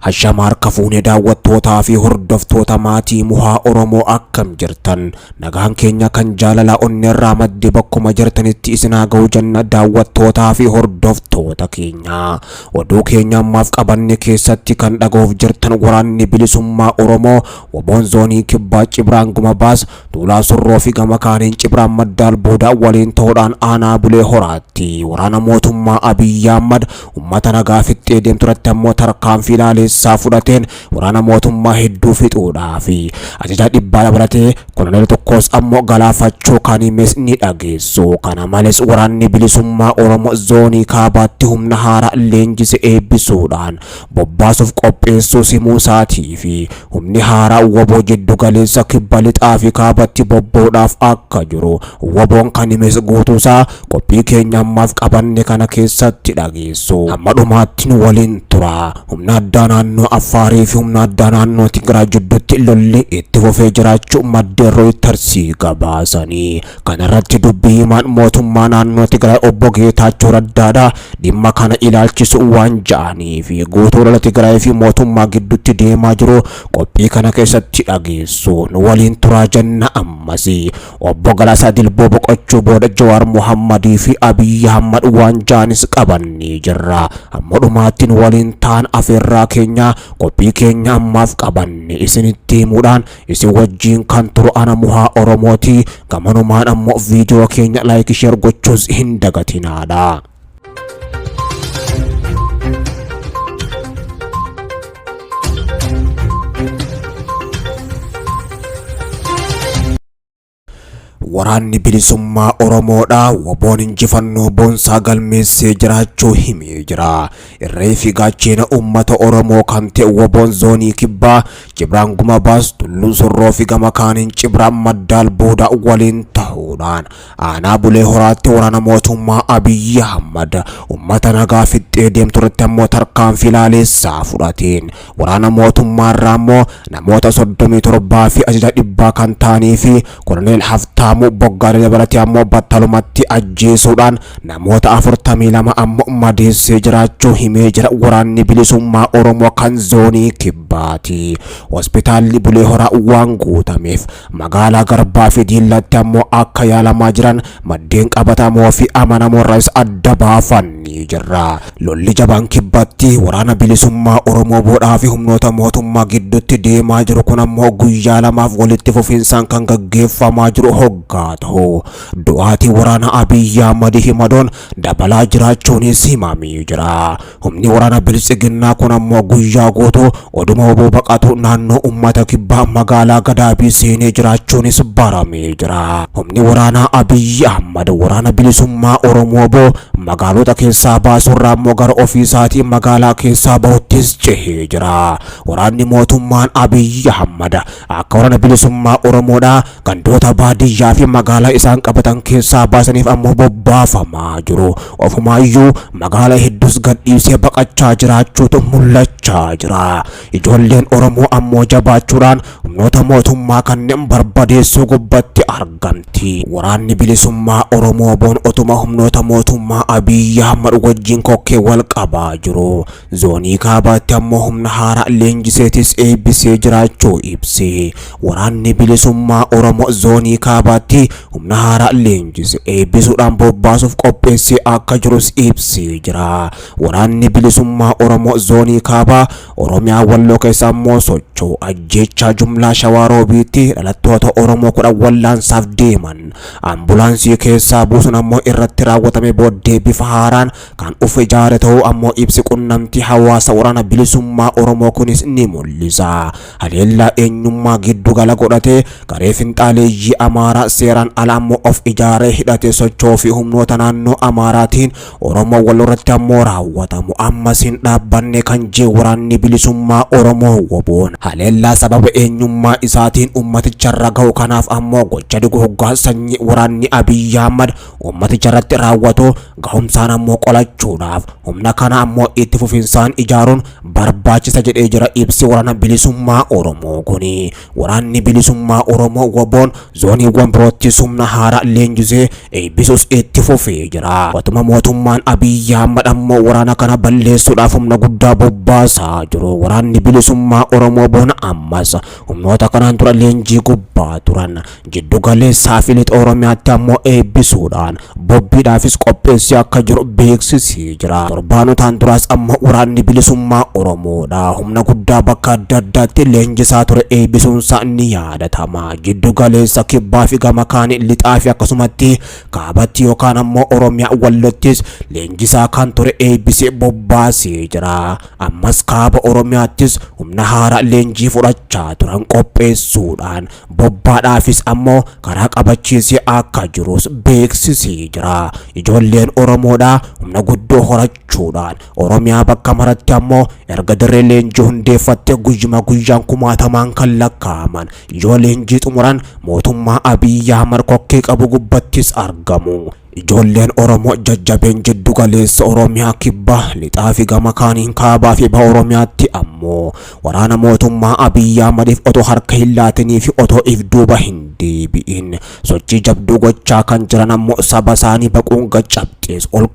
Hashama harka fuunee daawwattootaa fi hordoftoota maatii muhaa Oromoo akkam jirtan? Nagaan keenya kan jaalalaa onneerraa madde bakkuma jirtanitti isin haa ga'u jenna daawwattootaa fi hordoftoota keenya. Oduu keenya ammaaf qabanne keessatti kan dhaga'uuf jirtan waraanni bilisummaa Oromoo Woboon zoonii kibbaa Cibraan Gumabaas Tuulaa Surroo fi gama kaaniin Cibraan Madda Albuudaa waliin ta'uudhaan aanaa Bulee Horaatti waraana mootummaa Abiyyi Ahmad uummata nagaa fixxee deemtu irratti ammoo tarkaanfii laaleessaa fudhateen waraana mootummaa hedduu fixuudhaa fi ajajaa dhibbaa dabalatee koloneel tokkos ammoo galaafachuu kan himes ni dhageessu. Kana malees waraanni bilisummaa Oromoo zoonii kaabaatti humna haaraa leenjise eebbisuudhaan bobbaasuuf qopheessuu simuu isaatii fi humni haaraa wbo jiddu galeessa kibba lixaa fi kaabatti bobba'uudhaaf akka jiru WBOn kan himes guutuusaa qophii keenya ammaaf qabanne kana keessatti dhageessu. Hamma dhumaatti nu waliin turaa. Humna addaa naannoo Affaarii fi humna addaa naannoo Tigraay jidduutti lolli itti fufee jiraachuu maddeen Rooyitarsii gabaasanii. Kana irratti dubbii himaan mootummaa naannoo Tigraay obbo Geetaachoo Raddaadha dhimma kana ilaalchisu waan ja'anii fi guutuu lola Tigraay fi mootummaa gidduutti deemaa jiru qophii kana keessatti dhageessu. Nu waliin turaa jenna ammas. Obbo Galaasaa Dilboo boqochuu booda Jawaar Mohammadii fi Abiyyi Ahmad waan ja'anis qabannee jirra. Hamma dhumaatti nu waliin ta'an afeerraa keenya qophii keenya ammaaf qabanne isinitti himuudhaan isin wajjiin kan turu ana Muhaa Oromooti. Gamanumaan ammoo viidiyoo keenya like share gochuus hin dagatinaadha. Waraanni bilisummaa Oromoodha WBOn injifannoo boonsaa galmeessee jiraachuu himee jira. Irree fi gaacheena uummata Oromoo kan ta'e WBOn zoonii kibbaa Cibraan Gumabaas Tulluu Surroo fi gama kaaniin Cibraan Maddaal Booda waliin ta'uudhaan aanaa Bulee Horaatti waraana mootummaa Abiyyi Ahmad uummata nagaa fixxee deemtu irratti ammoo tarkaanfii laaleessaa fudhateen waraana mootummaa irraa ammoo namoota 37 fi ajaja dhibbaa kan ta'anii fi koloneel Haftaamuu Boggaalee dabalatee ammoo battalumatti ajjeesuudhaan namoota 42 ammoo madeessee jiraachuu himee jira waraanni bilisummaa Oromoo kan zoonii kibbaati. Hospitaalli Bulee Horaa waan guutameef magaalaa Garbaa fi Diillatti ammoo akka yaalamaa jiran maddeen qabatamoo fi amanamoo irraas adda baafannee jirra. Lolli jabaan kibbatti waraana bilisummaa Oromoo boodhaa fi humnoota mootummaa gidduutti deemaa jiru kun ammoo guyyaa lamaaf walitti fufiinsaan kan gaggeeffamaa jiru hoggaa ta'u. Du'aatii waraana Abiyyi Ahmad fi madoon dabalaa jiraachuunis himamee jira. Humni waraana Biltsiginnaa kun ammoo guyyaa guutuu oduma wbo baqatu naannoo uummata kibbaa magaalaa Gadaabii seenee jiraachuunis baramee jira. Humni waraanaa Abiyyi Ahmad waraana bilisummaa Oromoo wbo magaalota keessaa baasuurraa ammoo gara ofiisaatii magaalaa keessaa bahuttis cehee jira. Waraanni mootummaan Abiyyi Ahmad akka waraana bilisummaa Oromoodhaa gandoota baadiyyaa fi magaalaa isaan qabatan keessaa baasaniif ammoo bobbaafamaa jiru. Ofumaayyuu magaalaa hedduus gadhiisee baqachaa jiraachuutu mul'achaa jira. Ijoolleen Oromoo ammoo jabaachuudhaan humnoota mootummaa kanneen barbadeessuu gubbatti argamti. Waraanni bilisummaa Oromoo boon otuma humnoota mootummaa Abiyyi Ahmad wajjin kokkee wal qabaa jiru. Zoonii Kaabaatti ammoo humna haaraa leenjiseetis eebbisee jiraachuu ibse. Waraanni Bilisummaa Oromoo Zoonii Kaabaatti humna haaraa leenjise eebbisuudhaan bobbaasuuf qopheessee akka jirus ibsee jira. Waraanni Bilisummaa Oromoo Zoonii Kaabaa Oromiyaa Walloo keessa ammoo socho'u ajjeechaa jumlaa Shawaa Roobiitti dhalattoota Oromoo 10 wallaansaaf deeman ambulaansii keessaa buusuun ammoo irratti raawwatame booddee bifa haaraan kan uf ijaare ta'uu ammoo ibsi qunnamtii hawaasa waraana bilisummaa Oromoo kunis ni mul'isa. Haleellaa eenyummaa giddu gala godhate garee finxaaleeyyii Amaaraa seeraan ala ammoo of ijaaree hidhatee socho'uu fi humnoota naannoo Amaaraatiin Oromoo Walloo irratti ammoo raawwatamu ammas hin dhaabbanne kan jee waraanni bilisummaa Oromoo WBOn haleellaa sababa eenyummaa isaatiin uummaticharra gahu kanaaf ammoo gocha duguuggaa sanyii waraanni Abiyyi Ahmad Uummaticha irratti raawwatu gahumsaan ammoo qolachuudhaaf Humna kana ammoo itti fufinsaan ijaaruun barbaachisa jedhee jira ibsi waraana bilisummaa Oromoo kuni. Waraanni bilisummaa Oromoo WBOn zooniiwwan biroottis humna haaraa leenjisee eebbisuus itti fufee jira. Watuma mootummaan Abiyyi Ahmad ammoo waraana kana balleessuudhaaf humna guddaa bobbaasaa jiru. Waraanni bilisummaa Oromoo WBOn ammas humnoota kanaan dura leenjii gubbaa turan jiddu galeessaa fi lixa Oromiyaatti ammoo eebbisuudhaan bobbiidhaafis qopheessee akka jiru beeksisee jira. Torbaanotaan duraas ammoo waraanni bilisummaa Oromoodha. Humna guddaa bakka adda addaatti leenjisaa ture eebbisuunsaa ni yaadatama. Jiddu galeessa kibbaa fi gama kaanii lixaa fi akkasumatti kaabatti yookaan ammoo Oromiyaa Wallottis leenjisaa kan ture eebbisee bobbaasee jira. Ammas kaaba Oromiyaattis humna haaraa leenjii fudhachaa turan qopheessuudhaan bobbaadhaafis ammoo karaa qabachiisee akka jirus beeksisee jira. Ijoolleen Oromoodhaa humna guddoo horachuudhaan Oromiyaa bakka maratti ammoo erga dirree leenjii hundeeffatte guyyuma guyyaan kumaatamaan kan lakkaa'aman yoo leenjii xumuran mootummaa Abiyyi Ahmad kokkee qabu gubbattis argamu. Ijoolleen Oromoo jajjabeen jiddu galeessa Oromiyaa kibba lixaa fi gama kaaniin kaabaa fi baha Oromiyaatti ammoo waraana mootummaa Abiyyi Ahmadiif otoo harka hin laatinii fi otoo if duuba hin deebi'in sochii jabduu gochaa kan jiran ammoo saba isaanii baquun gaccabxees ol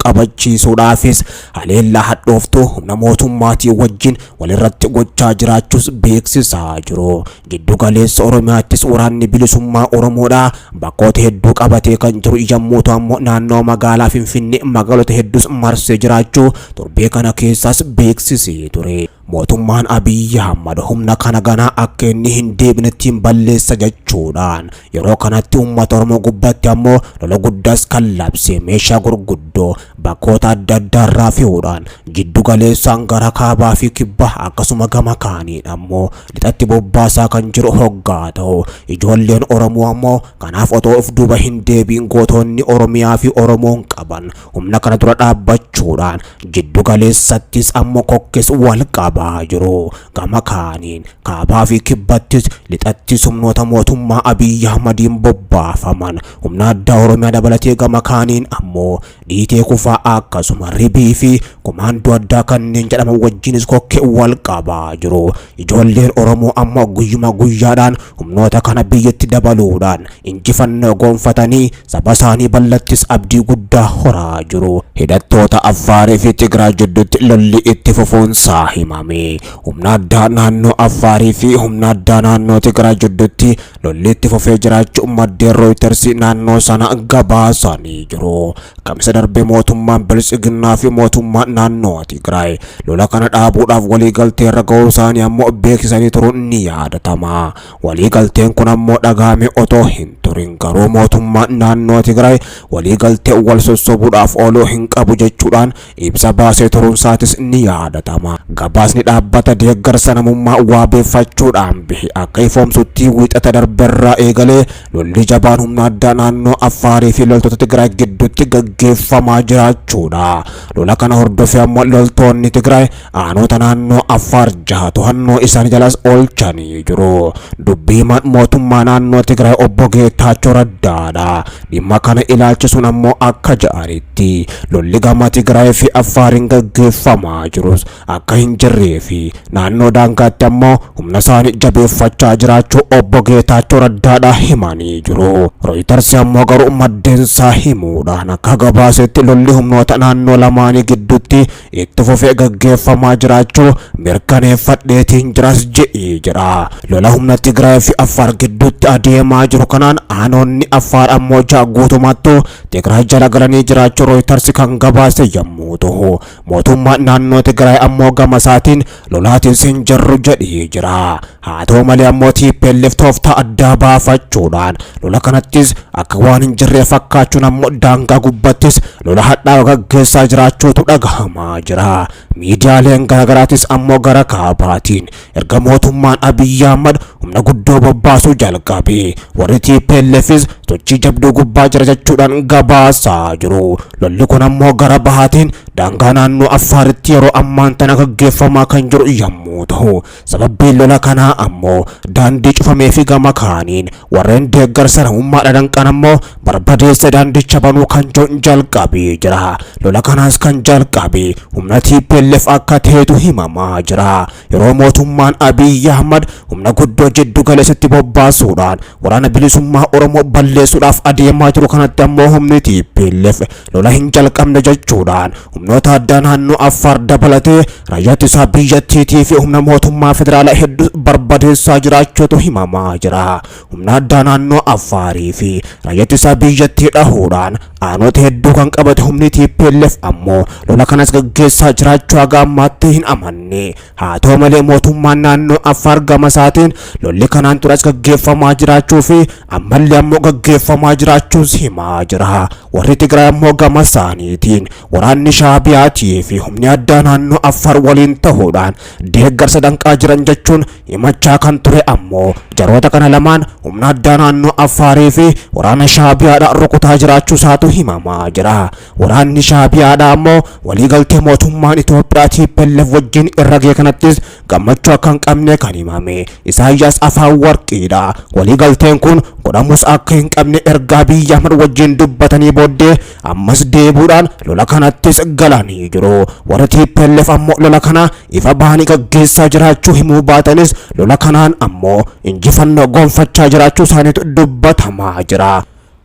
qabachiisuudhaafis haleellaa hadhooftuu humna mootummaatii wajjin walirratti gochaa jiraachuus beeksisaa jiru. Jiddu galeessa Oromiyaattis waraanni bilisummaa Oromoodhaa bakkoota hedduu qabatee kan jiru yommuu ta'u ammoo naannoo magaalaa Finfinnee magaalota hedduus marsee jiraachuu torbee kana keessaas beeksisee ture. Mootummaan Abiyyi Ahmad humna kana ganaa akka inni hin deebinetti hin balleessa jechuudhaan yeroo kanatti uummata Oromoo gubbaatti ammoo lola guddaas kan labse meeshaa gurguddoo bakkoota adda addaa irraa fe'uudhaan jiddu galeessaan gara kaabaa fi kibba akkasuma gama kaaniin ammoo lixatti bobbaasaa kan jiru hoggaa ta'u ijoolleen Oromoo ammoo kanaaf otoo of duuba hin deebiin gootonni Oromiyaa fi Oromoon qaban humna kana dura dhaabbachuudhaan jiddu galeessattis ammoo kokkes wal qabaa jiru. Gama kaaniin kaabaa fi kibbattis lixattis humnoota mootummaa Abiyyi Ahmadiin bobbaafaman humna addaa Oromiyaa dabalatee gama kaaniin ammoo dhiitee kufaa akkasuma ribii fi komaandoo addaa kanneen jedhaman wajjinis kokkee wal qabaa jiru. Ijoolleen Oromoo ammoo guyyuma guyyaadhaan humnoota kana biyyatti dabaluudhaan injifannoo gonfatanii saba isaanii bal'attis abdii guddaa horaa jiru. Hidhattoota Affaarii fi Tigraay jidduutti lolli itti fufuunsaa himame. Humna addaa naannoo Affaarii fi humna addaa naannoo Tigraay jidduutti lolli itti fufee jiraachuu maddeen Reuters naannoo sana gabaasanii jiru. Kamisa darbe mootummaan Biltsiginnaa fi mootummaan naannoo Tigraay lola kana dhaabuudhaaf waliigaltee irra ga'uu isaanii ammoo beeksisanii turuun ni yaadatama. Waliigalteen kun ammoo dhagahame otoo hin turin garuu mootummaan naannoo Tigraay waliigaltee wal sossobuudhaaf ooluu hin qabu jechuudhaan ibsa baasee turuun isaatis ni yaadatama. Gabaasni dhaabbata deeggarsa namummaa waabeeffachuudhaan bihi akka ifoomsutti wiixata darberraa eegalee lolli jabaan humna addaa naannoo Affaarii fi loltoota Tigraay gidduutti gaggeeffamaa jiraachuudha. Lola kana hordofee ammoo loltoonni Tigraay aanota naannoo Affaar jaha to'annoo isaanii jalas oolchanii jiru. Dubbii mootummaa naannoo Tigraay obbo Geetaachoo Raddaadha. Dhimma kana ilaalchisuun ammoo akka ja'anitti lolli gama Tigraay fi Affaariin gaggeeffamaa jirus akka hin jirree fi naannoo daangaatti ammoo humna isaanii jabeeffachaa jiraachuu obbo Geetaachoo Raddaadha himanii jiru. Reuters ammoo garuu maddeensaa himuudhaan akka gabaasetti lolli humnoota naannoo lamaanii gidduutti itti fufee gaggeeffamaa jiraachuu mirkaneeffadheetiin jiras je'ee jira. Lola humna Tigraay fi Affaar gidduutti adeemaa jiru kanaan aanonni Affaar ammoo ja'a guutumattuu Tigraay jala galanii jiraachuu Reuters kan gabaase yommuu ta'u mootummaan naannoo Tigraay ammoo gama isaatiin lolaatiin sin jirru jedhee jira. Haa ta'u malee ammoo TPLF tooftaa addaa baafachuudhaan lola kanattis akka waan hin jirree fakkaachuun ammoo daangaa gubbattis lola hadhaa'aa gaggeessaa jiraachuutu dhagahamaa jira. Miidiyaaleen garaagaraatis ammoo gara kaabaatiin erga mootummaan Abiyyi Ahmad humna guddoo bobbaasuu jalqabe warri TPLFis sochii jabduu gubbaa jira jechuudhaan gabaasaa jiru. Lolli kun ammoo gara bahaatiin daangaa naannoo Affaaritti yeroo ammaan tana gaggeeffamaa gaggeeffamaa kan jiru yommuu ta'u, sababbiin lola kanaa ammoo daandii cufamee fi gama kaaniin warreen deeggarsa namummaa danqan ammoo barbadeessa daandicha banuu kan jiru jalqabee jira. Lola kanaas kan jalqabe humna TPLF akka ta'etu himamaa jira. Yeroo mootummaan Abiy Ahmad humna guddoo jiddu galeessatti bobbaasuudhaan waraana bilisummaa Oromoo balleessuudhaaf adeemaa jiru kanatti ammoo humni TPLF lola hin jalqabne jechuudhaan humnoota addaa naannoo Affaar dabalatee raayyaa ittisaa biyyattiitii fi humna mootummaa federaalaa hedduu barbadeessaa jiraachuutu himamaa jira. Humna addaa naannoo Affaarii fi raayyaa ittisaa biyyattii dhahuudhaan aanota hedduu kan qabate humni TPLF ammoo lola kanas gaggeessaa jiraachuu haga ammaatti hin amanne. Haa ta'u malee mootummaan naannoo Affaar gama isaatiin lolli kanaan turas gaggeeffamaa jiraachuu fi ammallee ammoo gaggeeffamaa jiraachuus himaa jira. Warri Tigraay ammoo gama isaaniitiin waraanni Shaabiyaatii fi humni addaa naannoo Affaar waliin ta'uudhaan deeggarsa danqaa jiran jechuun himachaa kan ture ammoo jaroota kana lamaan humna addaa naannoo Affaarii fi waraana Shaabiyaadhaan rukutaa jiraachuu isaatu himamaa jira. Waraanni Shaabiyaadhaa ammoo waliigaltee mootummaan Itoophiyaa TPLF wajjin irra ga'e kanattis gammachuu akka hin qabne kan himame Isaayyaas Afaan Warqiidha. Waliigalteen kun godhamus akka hin qabne ergaa Abiy Ahmad wajjin dubbatanii booddee ammas deebuudhaan lola kanattis galanii jiru. Warri TPLF ammoo lola kana ifa bahanii gaggeessaa jiraachuu himuu baatanis lola kanaan ammoo injifannoo gonfachaa jiraachuu isaaniitu dubbatamaa jira.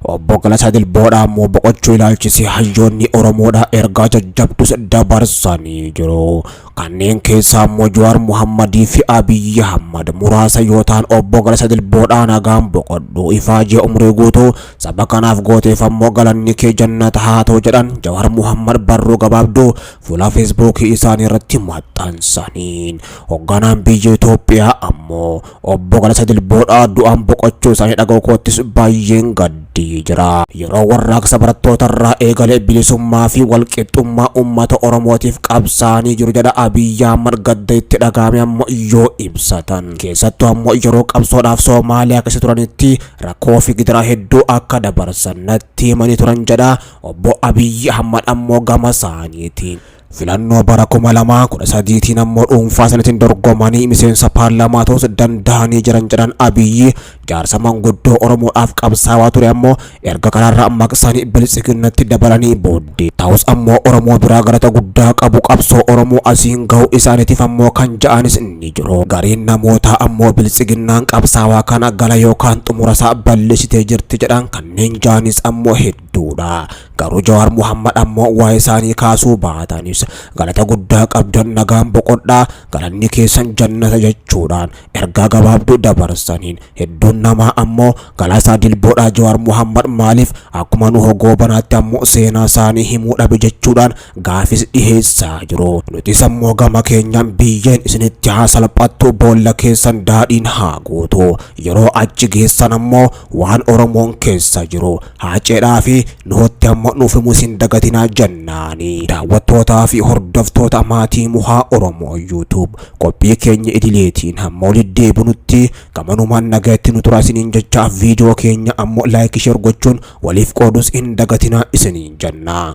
Obbo Galataa Dilboodhaa ammoo boqochuu ilaalchisee hayyoonni Oromoodhaa ergaa jajjabdus dabarsanii jiru. Kanneen keessaa ammoo Jawaar Muhammadii fi Abiyyi Ahmad muraasa yoo ta'an, Obbo Galataa Dilboodhaa nagaan boqodhu, ifaajee umrii guutuu saba kanaaf gooteef ammoo galanni kee jannata haa ta'u jedhan Jawaar Muhammad barruu gabaabduu fuula Feesbuukii isaanii irratti maxxansaniin. Hoogganaan biyya Itoophiyaa ammoo Obbo Galataa Dilboodhaa du'aan boqochuu isaanii dhaga'uu koottis baay'een gaddii jira. Yeroo warraaqsa barattoota irraa eegalee bilisummaa fi walqixxummaa uummata Oromootiif qabsaanii jiru jedha Abiyyi Ahmad gadda itti dhaga'ame ammoo yoo ibsatan. Keessattuu ammoo yeroo qabsoodhaaf Soomaaliyaa keessa turanitti rakkoo fi gidiraa hedduu akka dabarsan natti himanii turan jedha Obbo Abiyyi Ahmad ammoo gama isaaniitiin. Filannoo bara 2013tiin ammoo dhuunfaa sanitiin dorgomanii miseensa paarlaamaa ta'uus danda'anii jiran jedhan Abiyyi. Jaarsa manguddoo Oromoodhaaf qabsaawaa ture ammoo erga karaarraa maqsanii Biltsiginnatti dabalanii booddee. Ta'us ammoo Oromoo biraa galata guddaa qabu, qabsoo Oromoo asiin ga'u isaaniitiif ammoo kan ja'anis ni jiru. Gariin namootaa ammoo Biltsiginnaan qabsaawaa kana gala yookaan xumura isaa balleessitee jirti jedhan kanneen ja'anis ammoo hedduudha. Garuu Jawaar Muhammad ammoo waa'ee isaanii kaasuu baatanis galata guddaa qabdan, nagaan boqodhaa, galanni keessan jannata jechuudhaan ergaa gabaabduu dabarsaniin hedduun namaa ammoo Galaasaa Dilboodhaa Jawaar Muhammad maaliif akkuma nu goobanaatti ammoo seenaa isaanii himuu dhabe jechuudhaan gaafis dhiheessaa jiru. Nutis ammoo gama keenyaan biyyeen isinitti haa salphattu, boolla keessan daadhiin haa guutu. Yeroo achi geessan ammoo waan Oromoon keessa jiru Haaceedhaa fi nuhotti ammoo nuuf himuu isin dagatinaa jennaani. Daawwattootaa fi hordoftoota maatii Muhaa Oromoo YouTube, qophii keenya idileetiin hamma walitti deebinutti gamanumaan nagayatti nu tura isiniin jecha, viidiyoo keenya ammoo like, share gochuun waliif qoodus hin dagatinaa isiniin jenna.